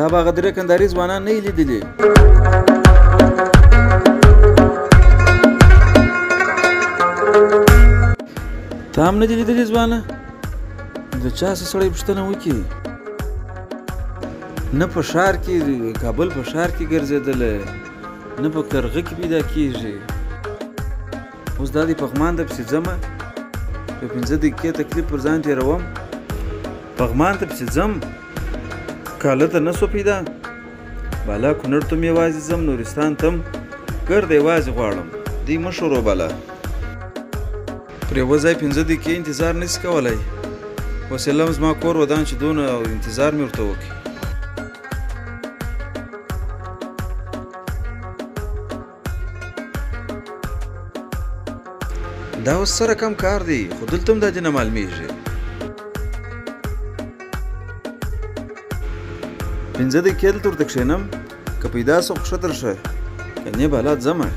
تا به هغه درې کندهاري ځوانان نه یې لیدلي؟ تا هم نه دي لیدلي ځوانه؟ د چا څه سړی پوښتنه وکړي؟ نه په ښار کې، کابل په ښار کې ګرځېدلی، نه په کرغه کې پیدا کېږي. اوس دا دی پغمان ته پسې ځمه، یو 5 دقیقې تکلیف پر ځان تېروم، پغمان ته پسې ځم، کاله ته نه سو پیدا. بالا کونړ ته هم یوازې ځم، نورستان ته هم ګرده یوازې غواړم. دی مه شروع بالا. پر یوه ځای 5 دقیقې انتظار نه سي کولی. وسیله هم زما کور ودان چې دونه انتظار مې ورته وکړي. دا اوس څه رقم کار دی، خو دلته هم دا دې نه معلومیږي. 5 دقیقې دلته ورته کښېنم، که پیدا سو خو ښه تر ښه، که نه بالا ځمه.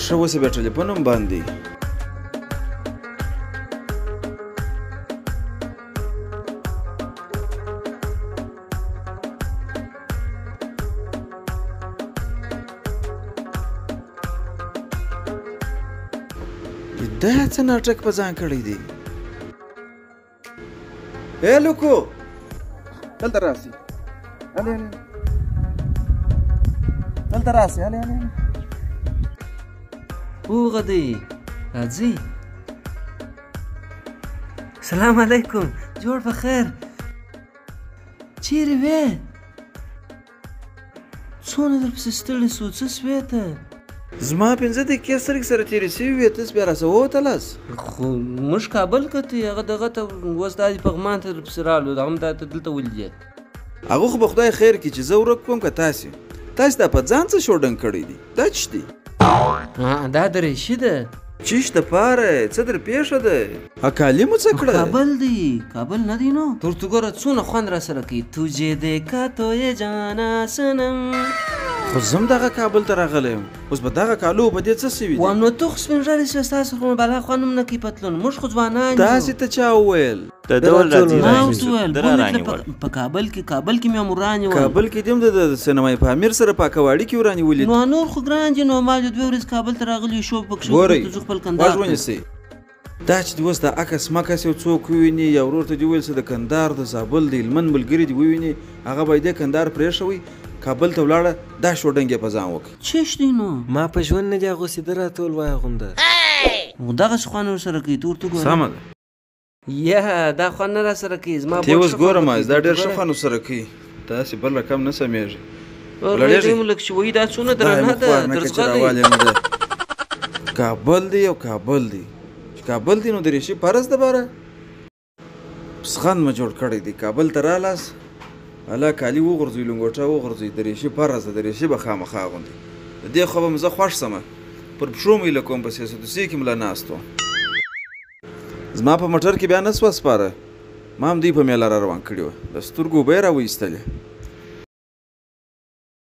ښه اوس یې بیا ټلیفون هم بند دی. دا څه ناټک په ځان کړی دی؟ ای لوکو، دلته راسي، هلې هلې، دلته راسي، هلې هلې. هوغه دی، راځئ. سلام علیکم، جوړ په خیر. چیرې وې؟ څونه در پسې ستړي سو، څه سوې ته؟ زما 5 دقیقې سترګې سره تېرې سوي وې، ته بیا راسه ووتلس. خو موږ کابل کتې، هغه دغه ته اوس دا دی پغمان ته در پسې رالو، هغه هم دا ته دلته ولیدې. هغه خو به خدای خیر کړي چې زه ورک کوم که تاسې. تاسې دا په ځان څه شوډنګ کړی دی؟ دا چش دی؟ دا دریشي ده. چش دپاره څه در پېښه ده؟ کالي مو څه کړه؟ کابل دی، کابل نه دی نو. ته ورته ګوره څونه خوند راسره کوي. تجې دیکھا تو یې جانا صنم. خو زه هم دغه کابل ته راغلی یم، اوس به دغه کالو په دې څه سوي دي؟ وام نو ته خو سپین ږیری سوې، ستاسو خو بلا خوند هم نه کوي پتلون، موږ خو ځوانان یو. تاسې ته چا وویل؟ د ده ول راځي، ما ورته وویل، په کابل کې، کابل کې مې هم ورانیول. کابل کې دې هم د سینمای پامیر سره په اکواړي کې ورانیولي دي. نو نور خو ګران دي، نو ما د 2 ورځې کابل ته راغلي شو پکښې ګورئ، ځو خپل کندهار غوږ ونیسئ. دا چې دې اوس د عکس مکس یو څوک وویني، یا ورور ته دې وویل چې د کندهار د زابل د هلمند ملګري دې وویني، هغه باید دې کندهار پرېښوئ، کابل ته ولاړه، دا شوډنګ یې په ځان وکړ. چش دی نو؟ ما په ژوند نه دي اغوستي، ده راته ویل وایه غونده. نو دغسې خوند ورسره کوي، ته ورته ګوره. سمه ده. یا دا خوند نه راسره کوي، زما ته اوس ګوره ما، دا ډېر ښه خوند ورسره کوي، داسې بل رقم نه سمېږي. ولاړېږي مو لږ چې وایي دا څونه درنه ده، درځغه دی. کابل دی او کابل دی، چې کابل دی نو دریشي فرض ده باره. پسخند مو جوړ کړی دی، کابل ته رالاست، الله کالي وغورځوي، لنګوټه وغورځوي، دریشي فرض ده، دریشي به خامخا اغوندي. د دې خوا به م زه خوښ سمه، پر پښو مې ایله کوم، په سیاسي کې ملا ناست وم. زما په موټر کې بیا نه سوه سپاره، ما هم دوی په میله را روان کړي وه، د سترګو اوبه یې راوایستلې.